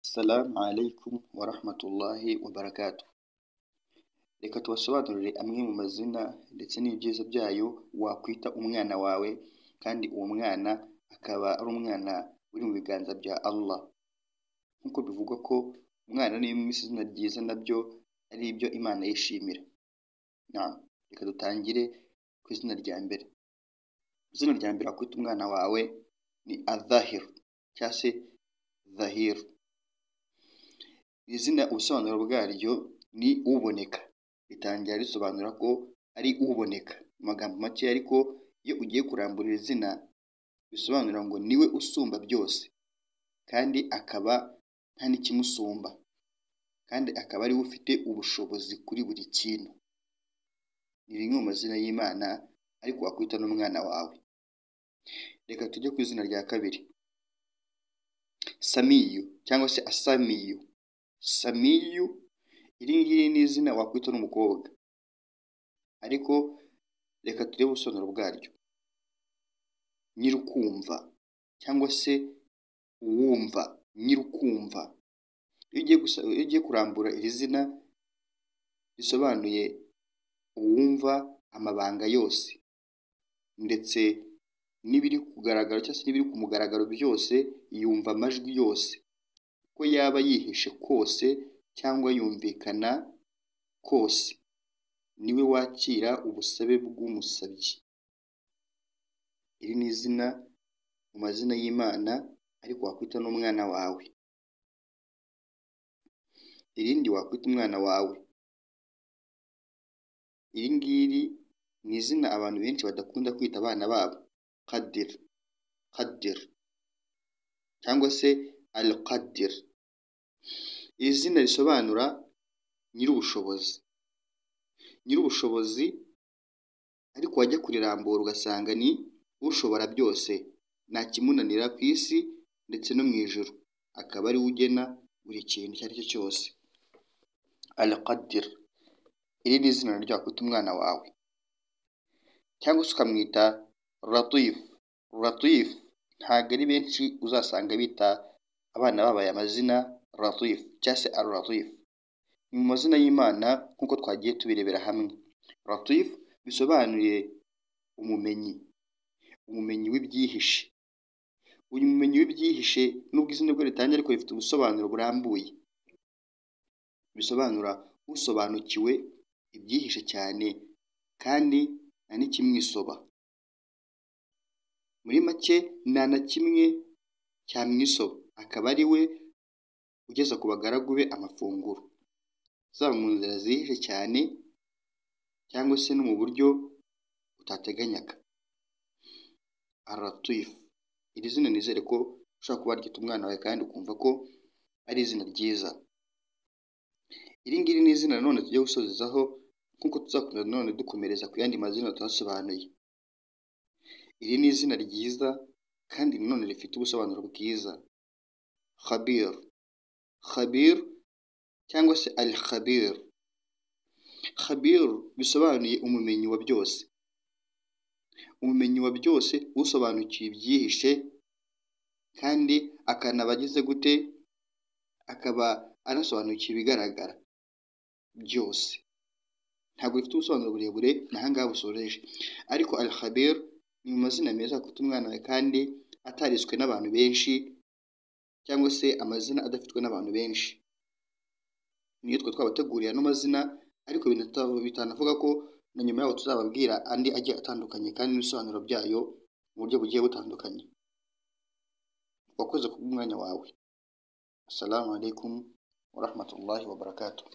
Assalamu alaikum warahmatullahi wabarakatuh. Reka tubasobanurire amwe mu mazina ndetse n'ibyiza byayo wakwita umwana wawe, kandi uwo mwana akaba ari umwana uri mu biganza bya Allah. Nk'uko bivugwa ko umwana niyo umwise izina ryiza nabyo ari ibyo Imana yishimira. Naam, reka dutangire ku izina rya mbere. Izina rya mbere wakwita umwana wawe ni Adhahir cyangwa se Dhahir. Iri zina ubusobanuro bwaryo ni uboneka. Ritangira risobanura ko ari uboneka mu magambo make, ariko iyo ugiye kurambura iri zina bisobanura ngo niwe usumba byose, kandi akaba nta n'ikimusumba, kandi akaba ariwe ufite ubushobozi kuri buri kintu. Ni rimwe mu mazina y'Imana ariko wakwita n'umwana wawe. Reka tujye ku izina rya kabiri, Samiyu cyangwa se Asamiyu. Samiyu, iri ngiri ni izina wakwita n'umukobwa, ariko reka turebe ubusobanuro bwaryo. Nyirukumva cyangwa se uwumva, nyirukumva. Iyo ugiye kurambura iri zina risobanuye uwumva amabanga yose, ndetse n'ibiri kugaragara cyangwa se n'ibiri ku mugaragaro byose, yumva amajwi yose, uko yaba yihishe kose cyangwa yumvikana kose, niwe wakira ubusabe bw'umusabyi. Iri ni izina mu mazina y'Imana ariko wakwita n'umwana wawe. Irindi wakwita umwana wawe, iri ngiri ni izina abantu benshi badakunda kwita abana babo, Qadir, Qadir cyangwa se Al-Qadir. Iri zina risobanura nyir'ubushobozi. Nyir'ubushobozi, ariko wajya kurirambura ugasanga ni ushobora byose, nta kimunanira ku isi ndetse no mu ijuru, akaba ariwe ugena buri kintu icyo ari cyo cyose. Al-Qadir, iri ni izina naryo wakwita umwana wawe, cyangwa se ukamwita Latif. Latif ntabwo ari benshi uzasanga bita abana babo aya mazina Latif cyangwa se Al-Latif. Ni mu mazina y'Imana nk'uko twagiye tubirebera hamwe. Latif bisobanuye umumenyi, umumenyi w'ibyihishe. Uyu mumenyi w'ibyihishe nubwo izina rwe ritangira ariko rifite ubusobanuro burambuye. Bisobanura usobanukiwe ibyihishe cyane kandi nta n'ikimwisoba. Muri make nta na kimwe cyamwisoba, akaba ari we ugeza ku bagaragu be amafunguro, zaba mu nzira zihishe cyane cyangwa se no mu buryo utateganyaga. Al-Latif, iri zina nizere ko ushobora kuba waryita umwana wawe kandi ukumva ko ari izina ryiza. Iri ngiri ni izina nanone tujya gusozezaho nk'uko tuzakomeza nanone dukomereza ku yandi mazina twasobanuye. Iri ni izina ryiza kandi nanone rifite ubusobanuro bwiza. Khabir, Khabir cyangwa se Al-Khabir. Khabir bisobanuye umumenyi wa byose. Umumenyi wa byose, usobanukiwe ibyihishe kandi akanaba agize gute, akaba anasobanukiwe ibigaragara byose. Ntabwo bifite ubusobanuro burebure, ni aha ngaha busoreje. Ariko Al-Khabir ni mu mazina meza wakwita umwana wawe kandi atariswe n'abantu benshi, cyangwa se amazina adafitwe n'abantu benshi. Niyo twe twabateguriye ano mazina, ariko bitanavuga ko na nyuma yaho tuzababwira andi agiye atandukanye kandi n'ibisobanuro byayo mu buryo bugiye butandukanye. Wakoze kubw'umwanya wawe. Assalamu alaikum warahmatullahi wabarakatuh.